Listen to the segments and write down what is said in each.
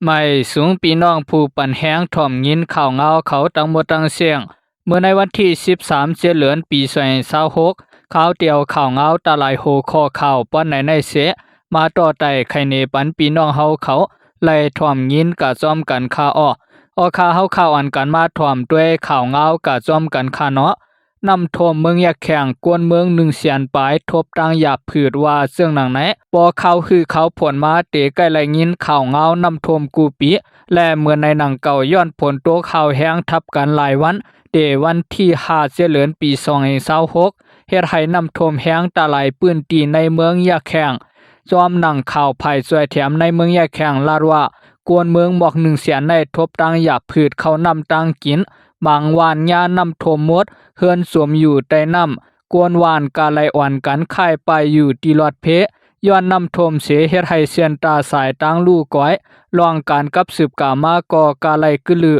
ໄໝສູງ ພີ່ນ້ອງຜູ້ປັນແຮງຖ່ອມຍິນຂ່າວງາວເຂົາທັງໝົດທັງແຊງ. ເມື່ອໃນວັນທີສິບສາມ ເຈັດເດືອນ ປີສອງພັນຊາວຫົກ ຂ່າວດຽວ ຂ່າວງາວຕາຫຼາຍຫົວຂໍ້ຂ່າວ ປ້ອນໃນໃນເສ ມາຕໍ່ໄຕ່ໄຂເນປັນພີ່ນ້ອງເຮົາເຂົາ ໄດ້ຖ່ອມຍິນກະຈ້ອມກັນຄ່າເອາະ. ເອາະ ຂ້າເຮົາຂ່າວອັນກັນມາຖ່ອມດ້ວຍຂ່າວງາວກະຈ້ອມກັນຄ່າເນາະ. ນ້ຳຖ້ວມເມືອງຍາແຂ້ງ ຄົນເມືອງໜຶ່ງແສນປາຍ ທົບທັງຢາບພືດ ວ່າເຊິ່ງນັ້ນແຫຼະ. ພໍຂ່າວຮືຂ່າວຝົນມາ ເຕໃກ້ໄດ້ຍິນຂ່າວງາວນ້ຳຖ້ວມກູ້ປີ ແລະ ເໝືອນໃນໜັງເກົ່າ ຍ້ອນຝົນຕົກເຮົາແຮງທັບກັນຫຼາຍວັນ ເຕວັນທີຫ້າ ເຈັດເດືອນ ປີສອງພັນຊາວຫົກ ເຮັດໃຫ້ນ້ຳຖ້ວມແຮງຕາຫຼາຍພື້ນທີ່ໃນເມືອງຍາແຂ້ງ. ຈອມໜັງຂ່າວຝ່າຍຊ່ວຍແຖມໃນເມືອງຍາແຂ້ງລາດວ່າ ຄົນເມືອງໝວກໜຶ່ງແສນ ໄດ້ທົບທັງຢາບພືດ ເຂົ້ານ້ຳຕ່າງກິນ, ບາງບ້ານຍານ້ຳຖ້ວມໝົດ, ເຮືອນຈົມຢູ່ໃຕ້ນ້ຳ, ຄົນບ້ານກະໄດ້ອອນກັນຂາຍປາຢູ່ທີ່ລອດເພ ຍ້ອນນ້ຳຖ້ວມເສ ເຮັດໃຫ້ເສັ້ນຕາສາຍທາງລູກກອຍ. ລອງການກັບສືບກາມາກໍກະໄດ້ກຶດລື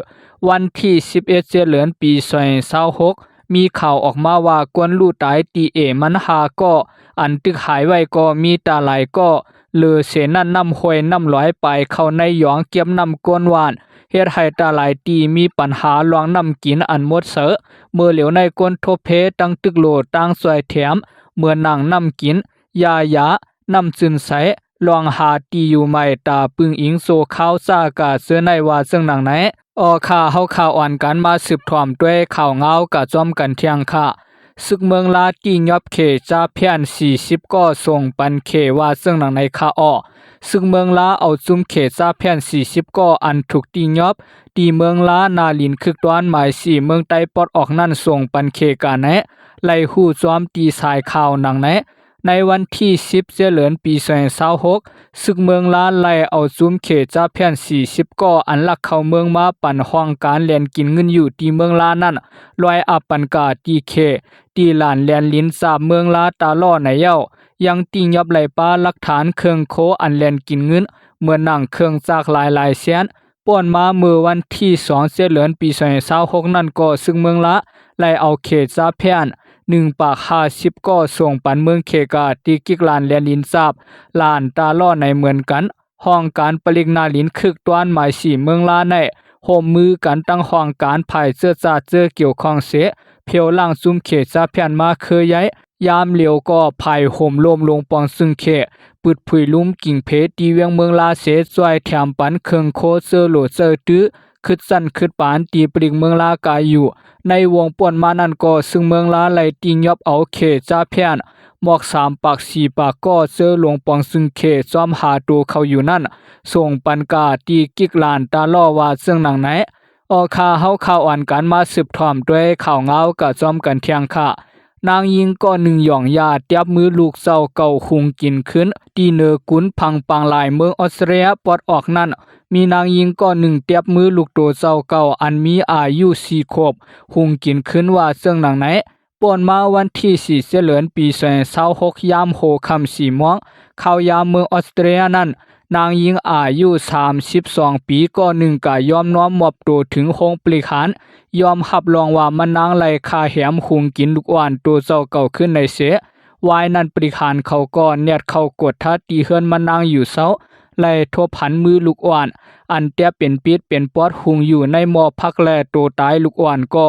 ວັນທີສິບເອັດ ເຈັດເດືອນ ປີສອງພັນຊາວຫົກ ມີຂ່າວອອກມາວ່າ ຄົນລູກຕາຍຕີເອມັນຫ້າກໍ ອັນຕຶກຫາຍໄວ້ກໍມີຕາຫຼາຍກໍ ເຫຼືອເສນັ້ນ ນ້ຳຫ້ວຍນ້ຳລອຍໄປເຂົ້າໃນຢອງເກັບນ້ຳກົ້ນຫວານ ເຮັດໃຫ້ຕາຫຼາຍທີ່ມີບັນຫາລອງນ້ຳກິນອັນໝົດເສີ. ເມື່ອຫຼຽວໃນ ຄົນທົບເພຕັ້ງຕຶກໂຫຼຕັ້ງຊ່ວຍແຖມ ເໝືອນໜັງນ້ຳກິນ, ຢາຢາ, ນ້ຳຈືນໃສ, ລອງຫາທີ່ຢູ່ໃໝ່ ຕາປຶງອີງຊົ່ວຄາວຊາກະເຊີນໄດ້ ວ່າເຊິ່ງນັ້ນແຫຼະ. ເອາະ ຂ້າເຮົາຂ່າວອ່ອນກັນມາສືບຖ່ອມດ້ວຍຂ່າວງາວກະຈ້ອມກັນທ່ຽງຄ່າ. ຊຶກເມືອງລາວຕີຍອບເຂດຈາແພນສີ່ສິບກໍ ສົ່ງປັນເຂດ ວ່າເຊິ່ງນັ້ນແຫຼະຄ່າເອາະ. ຊຶກເມືອງລາວເອົາຈຸ້ມເຂດຈາແພນສີ່ສິບກໍ ອັນຖືກຕີຍອບ ທີ່ເມືອງລາວ ນາລິນຄຶກ ດອນໝາຍສີ່ ເມືອງໄຕປອດອອກນັ້ນ ສົ່ງປັນເຂດການແນະ ໄດ້ຮູ້ຈອມທີ່ສາຍຂ່າວນັ້ນແນະ. ໃນວັນທີສິບ ເຈັດເດືອນ ປີສອງພັນຊາວຫົກ ຊຶກເມືອງລາວໄດ້ເອົາຈຸ້ມເຂດຈາແພນສີ່ສິບກໍ ອັນລັກເຂົ້າເມືອງມາປັນຫ້ອງການແລ່ນກິນເງິນຢູ່ທີ່ເມືອງລາວນັ້ນ ລອຍອັບປັນກາທີ່ເຂດ ທີ່ລານແລ່ນລິນຈາກເມືອງລາວຕາຫຼໍ້ໃນເຍົາ ຍັງຕີຍອບໄດ້ປະຫຼັກຖານເຄື່ອງໂຄອັນແລ່ນກິນເງິນ ເໝືອນໜັງເຄື່ອງຈັກຫຼາຍໆແສນ. ປ່ອນມາເມື່ອວັນທີສອງ ເຈັດເດືອນ ປີສອງພັນຊາວຫົກນັ້ນກໍ ຊຶກເມືອງລາວໄດ້ເອົາເຂດຈາແພນໜຶ່ງປາກຫ້າສິບກໍ ສົ່ງປັນເມືອງເຂກາ ທີ່ກິກລານແລ່ນລິນຈາກລານຕາຫຼໍ້ໃນເໝືອນກັນ. ຫ້ອງການປະລິກນາລິນຄຶກ ດອນໝາຍສີ່ ເມືອງລາວໃນ ຮ່ວມມືກັນຕັ້ງຫ້ອງການຝ່າຍເຈີຈາເຈີກ່ຽວຂ້ອງເສ ເພວລ້າງຈຸ້ມເຂດຈາແພນມາເຄືອໃຫຍ່. ຍາມຫຼຽວກໍພາຍໂຮມໂລມລົງປອງຊຶງເຂດ ປຶດຜຸຍລຸມກິງເພ ທີ່ວຽງເມືອງລາເສ ຊ່ວຍແຖມປັນເຄື່ອງໂຄເຈີໂຫຼເຈີຕື້ ຄຶດຊັ້ນຄຶດປານ ທີ່ປະລິກເມືອງລາກາຢູ່. ໃນວົງປ່ອນມານັ້ນກໍ ຊຶກເມືອງລາໄລ່ຕີຍອບເອົາເຂດຈາແພນ ໝວກສາມປາກສີ່ປາກກໍ ເຈີລົງປອງຊຶງເຂດ ຊອມຫາໂຕເຂົາຢູ່ນັ້ນ ສົ່ງປັນກາທີ່ກິກລານຕາຫຼໍ້ ວ່າເຊິ່ງນັ້ນແນະ. ເອາະ ຂ້າເຮົາຂ່າວອ່ອນກັນມາສືບຖ່ອມດ້ວຍຂ່າວງາວກະຈອມກັນທ່ຽງຄ່າ. ນາງຍິງກໍໜຶ່ງຢອງຢາຕຽບມືລູກເຈົ້າເກົ່າຮຸ່ງກິນຄືນ ທີ່ເນີກຸນພັງປາງລາຍ ເມືອງອອສເຕຣເລັຍປອດອອກນັ້ນ ມີນາງຍິງກໍໜຶ່ງຕຽບມືລູກໂຕເຈົ້າເກົ່າ ອັນມີອາຍຸສີ່ຂວບ ຮຸ່ງກິນຄືນ ວ່າເຊິ່ງນັ້ນແນະ. ປ່ອນມາວັນທີສີ່ ເຈັດເດືອນ ປີສອງພັນຊາວຫົກ ຍາມຫົວຄ່ຳສີ່ໂມງ ເຂົ້າຍາມເມືອງອອສເຕຣເລັຍນັ້ນ ນາງຍິງອາຍຸສາມສິບສອງປີກໍໜຶ່ງ ກະຍອມນອມມອບໂຕເຖິງໂຮງບໍລິຫານ ຍອມຮັບລອງວ່າມະນາງໄລ່ຂ້າແຮມຮຸ່ງກິນລູກອ່ອນໂຕເຈົ້າເກົ່າຄືນໃນເສ. ວາຍນັ້ນບໍລິຫານເຂົາກໍແນດເຂົ້າກວດທັດທີ່ເຮືອນມະນາງຢູ່ເຊົ້າ ໄດ້ທົບຫັນມືລູກອ່ອນ ອັນແຕກເປັນປິດເປັນປອດຮຸ່ງຢູ່ໃນໝໍ້ຜັກ ແລະ ໂຕຕາຍລູກອ່ອນກໍ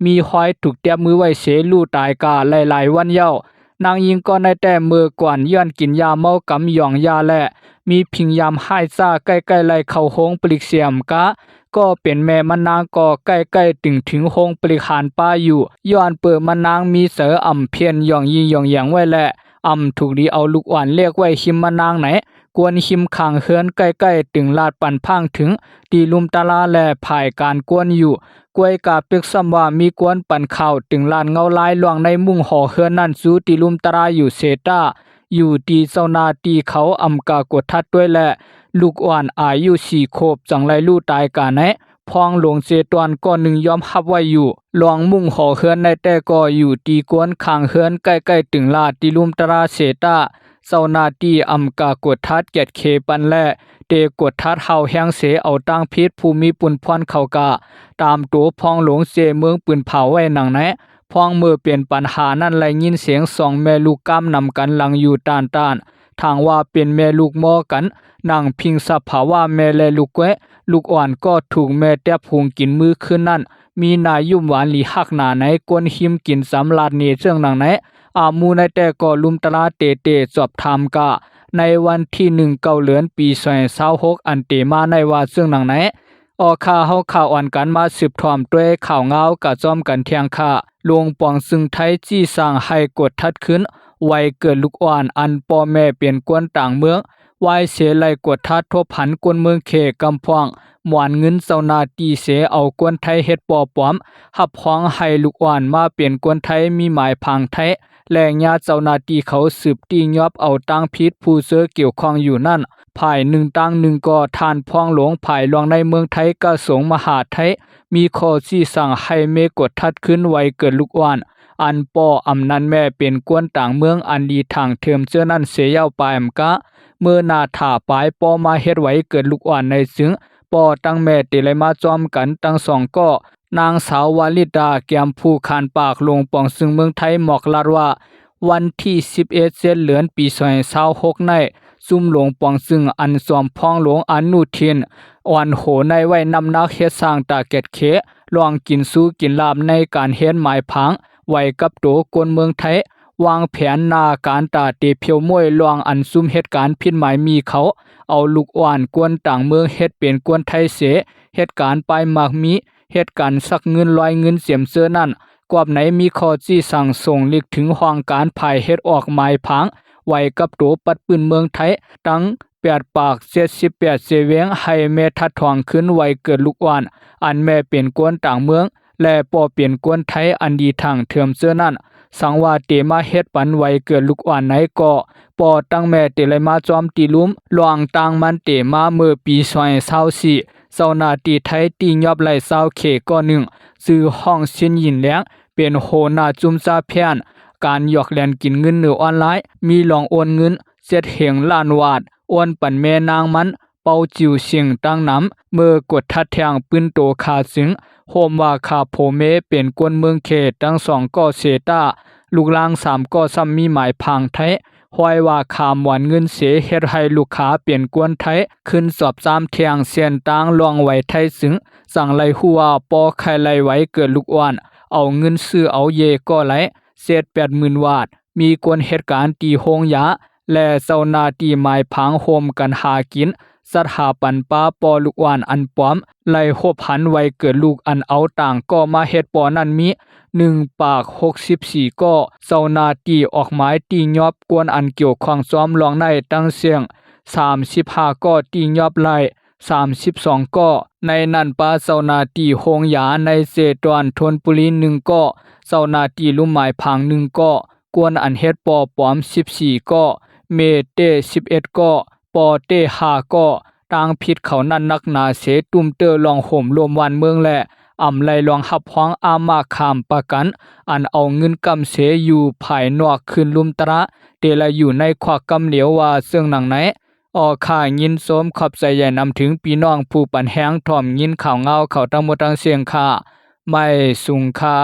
ມີຮອຍຖືກຕຽບມືໄວ້ເສ ຮູ້ຕາຍກະໄດ້ຫຼາຍວັນແລ້ວ. ນາງຍິງກໍໄດ້ແຕ່ເມີກ່ອນ ຍ້ອນກິນຢາເມົາກຳຢອງຢາ ແລະ ມີພິງຢາມຮ້າຍຊາ ໃກ້ໆໄດ້ເຂົ້າໂຮງຜະລິກເສມກະ ກໍເປັນແມ່ມະນາງກໍໃກ້ໆຕຶງເຖິງໂຮງບໍລິຫານປ້າຢູ່ ຍ້ອນເປີມະນາງມີໃຈອຳພຽນຢອງຍິງຢອງແຢງໄວ້ ແລະ ອຳຖືກດີເອົາລູກອ່ອນເລກໄວ້ຮິມມະນາງໃນ ກວນຮິມຂ້າງເຮືອນໃກ້ໆ ຈຶ່ງລາດປັນພາງເຖິງທີ່ລຸ່ມຕະລາ ແລະ ຝ່າຍການກວນຢູ່. ກວຍກາເປັກຊ້ຳວ່າມີກວນປັນຂ່າວ ຈຶ່ງລາດເງົາລາຍລ່ວງໃນມຸ້ງຫໍເຮືອນນັ້ນ ສູ່ທີ່ລຸ່ມຕະລາຢູ່ເສຕາ ຢູ່ທີ່ເຈົ້າໜ້າທີ່ເຂົາອຳກາກວດທັດດ້ວຍ ແລະ ລູກອ່ອນອາຍຸສີ່ຂວບ ຈັ່ງໄດ້ຮູ້ຕາຍກາແນະ. ພອງຫຼວງເຈຕວນກໍໜຶ່ງຍອມຮັບໄວ້ຢູ່ ລ່ວງມຸ້ງຫໍເຮືອນໃນແຕ່ກໍຢູ່ທີ່ກວນຂ້າງເຮືອນໃກ້ໆຕຶງລາດທີ່ລຸ່ມຕະລາເສຕາ ເຈົ້າໜ້າທີ່ອຳກາກວດທັດກຽດເຂປັນ ແລະ ເຕກວດທັດເຮົາແຮງເສ ເອົາຕາງຜິດຜູ້ມີປຸນພອນເຂົາກະຕາມໂຕພອງຫຼວງເຈເມືອງປືນເຜົາໄວ້ໜັງແນະ. ພອງເມື່ອເປັນປັນຫານັ້ນໄດ້ຍິນສຽງສອງແມ່ລູກກ້າມນຳກັນຫຼັງຢູ່ຕ່ານໆ ຖາງວ່າເປັນແມ່ລູກມໍກັນ ໜັງພິງສະພາວະແມ່ ແລະ ລູກແກ້ ລູກອ່ອນກໍຖືກແມ່ແຕບຫຸງກິນມື້ຄືນນັ້ນ ມີໜ້າຢ້ມຫວານຫຼີຮັກໜາໃນ ກົ້ນຫິມກິນຊຳລາດເນເຊິ່ງໜັງໃນ ອາໝູ່ໃນແຕ່ກໍລຸມຕະລາເຕເຕສອບຖາມກະ ໃນວັນທີໜຶ່ງ ເກົ້າເດືອນ ປີສອງພັນຊາວຫົກ ອັນເຕມາໃນວ່າເຊິ່ງໜັງໃນ. ອອກຂ່າວເຮົາຂາອ່ອນກັນມາສືບຖອມດ້ວຍຂ່າວງາວກະຈ້ອມກັນທຽງຄ່າ. ໂລງປອງຊຶງໄທຈີ່ສັ່ງໃຫ້ກວດທັດຄືນ ໄວເກີດລູກອ່ອນ ອັນພໍ່ແມ່ເປັນກວນຕ່າງເມືອງ ວາຍເສໄລ່ກວດທັດທົບພັນກວນເມືອງເຂກຳພວງ ໝວນເງິນເຈົ້າໜ້າທີ່ເສ ເອົາກວນໄທເຮັດປໍປອມ ຮັບຮອງໃຫ້ລູກອ່ອນມາເປັນກວນໄທ ມີໝາຍຜັງໄທ ແລະ ຍາເຈົ້າໜ້າທີ່ເຂົາສືບຕິຍອບເອົາຕາງຜິດຜູ້ເຈີກ່ຽວຂ້ອງຢູ່ນັ້ນ. ຝ່າຍໜຶ່ງຕ່າງໜຶ່ງກໍທ່ານພວງຫຼວງ ຝ່າຍຫຼວງໃນເມືອງໄທ ກະຊວງມະຫາດໄທ ມີຂໍ້ຊີ້ສັ່ງໃຫ້ເມກວດທັດຄືນໄວເກີດລູກອ່ອນ ອັນປໍອຳນັ້ນແມ່ເປັນກວນຕ່າງເມືອງ ອັນດີທາງເທີມເຈີນັ້ນເສຍາວປາຍອຳກະ ເມີໜ້າຖ້າປາຍປໍມາເຮັດໄວເກີດລູກອ່ອນໃນຊຶງ ປໍຕັ້ງແມ່ເຕໄລມາຈອມກັນທັງສອງກໍ ນາງສາວ ວາລິດາ ແກ້ມພູຄານປາກ ໂລງປອງຊຶງເມືອງໄທ ມອກລາດວ່າ ວັນທີສິບເອັດ ເຈັດເດືອນ ປີສອງພັນຊາວຫົກໃນ ຊຸມໂລງປອງຊຶງ ອັນສອມພວງຫຼວງ ອະນຸທິນ ອ່ອນໂຫໃນໄວ້ນ້ຳໜັກເຮັດສ້າງຕາແກດເຂ ລວງກິນຊູກິນລາບໃນການເຮັດໝາຍຜັງ ໄວກັບໂຕຄົນເມືອງໄທ ວາງແຜນໜ້າການຕາເຕພຽວມ້ວຍ ລວງອັນຊຸມເຮັດການຜິດໝາຍມີເຂົາ ເອົາລູກອ່ອນກວນຕ່າງເມືອງເຮັດເປັນກວນໄທເສ ເຮັດການປ້າຍໝາກມີ ເຮັດການຊັກເງິນລອຍເງິນເສມເຊີນັ້ນ ກວບໃນມີຂໍ້ຊີ້ສັ່ງສົ່ງລິກເຖິງຫ້ອງການຝ່າຍເຮັດອອກໝາຍຜັງ ໄວກັບໂຕປັດປືນເມືອງໄທ ທັງແປດປາກເຈັດສິບແປດເຊວຽງ ໃຫ້ແມ່ທັດທວງຄືນໄວເກີດລູກອ່ອນ ອັນແມ່ເປັນກວນຕ່າງເມືອງ ແລະ ປໍເປັນກວນໄທ ອັນດີທາງເທີມເຈີນັ້ນ ສັງວ່າເຕມາເຮັດປັນໄວເກີດລູກອ່ອນໃນກໍ ປໍຕັ້ງແມ່ເຕໄລມາຈອມຕີລຸ່ມ ລວງຕ່າງມັນເຕມາເມີປີສອງພັນຊາວສີ່ ເຈົ້າໜ້າທີ່ໄທຕິຍອບໄລ່ຊາວເຂກໍໜຶ່ງ ຊື່ ຮອງຊິນ ຍິນແລງ ເປັນຫົວໜ້າຈຸ້ມຈ້າແຜນການຫຍອກແລນກິນເງິນເໜືອອອນລາຍ ມີລອງໂອນເງິນເຈັດເຮັງລ້ານວາດ ໂອນປັນແມ່ນາງມັນ ເປົາຈິວຊິງ ຕັ້ງນຳ ເມີກວດທັດແທງປືນໂຕຄາຊຶງ ໂຮມວ່າຄາຜົວເມເປັນຄົນເມືອງເຂດ ທັງສອງກໍເສຕາ ລູກລາງສາມກໍຊ້ຳມີໝາຍຜັງໄທ ຫ້ອຍວ່າຄາມວນເງິນເສ ເຮັດໃຫ້ລູກຄ້າເປັນຄົນໄທ ຂຶ້ນສອບສາມແທ່ງເສັ້ນທາງລ່ອງໄວໄທຊຶງ ຈັ່ງໄດ້ຮູ້ວ່າປໍໄຄໄລ່ໄວເກີດລູກອ່ອນ ເອົາເງິນຊື້ເອົາເຢກໍໄດ້ ເຈັດແປດໝື່ນວາດ ມີຄົນເຮັດການທີ່ໂຮງຢາ ແລະ ເຈົ້າໜ້າທີ່ໝາຍຜັງໂຮມກັນຫາກິນ ຈັດຫາປັນປາປໍລູກອ່ອນອັນປອມ ໄດ້ຮົບຫັນໄວເກີດລູກອັນເອົາຕ່າງກໍມາເຮັດປໍນັ້ນມີ ໜຶ່ງປາກຫົກສິບສີ່ກໍ ເຈົ້າໜ້າທີ່ອອກໝາຍຕິຍອບຄົນອັນກ່ຽວຂ້ອງຊອມລອງໃນທັງເຊິ່ງ ສາມສິບຫ້າກໍ ຕິຍອບໄດ້ ສາມສິບສອງກໍ ໃນນັ້ນປະເຈົ້າໜ້າທີ່ໂຮງຢາໃນເຊດອນ ທົນບຸລີ ໜຶ່ງກໍ ເຈົ້າໜ້າທີ່ລຸ່ມໝາຍຜັງ ໜຶ່ງກໍ ກວນອັນເຮັດປໍປອມ ສິບສີ່ກໍ ເມເຕ ສິບເອັດກໍ ປໍເຕ ຫ້າກໍ ຕາງຜິດເຂົານັ້ນໜັກໜາເສ ຕຸ້ມເຕີລອງໂຫມລົມບ້ານເມືອງ ແລະ ອຳໄລລອງຮັບຮອງອາມາຄ້ຳປະກັນ ອັນເອົາເງິນກຳເສຢູ່ພາຍນອກ ຄືນລຸ່ມຕະລາ ເຕລະຢູ່ໃນຄວັກກຳຫຼຽວວ່າເຊິ່ງໜັງໃນ. ອອກຂ່າວຍິນຊົມຂອບໃຈໃຫຍ່ນຳເຖິງພີ່ນ້ອງຜູ້ປັນແຮງ ພ້ອມຍິນຂ່າວງາວເຂົ້າທັງໝົດທັງເຊິ່ງຄ່າ ໄມສູງຄ່າ.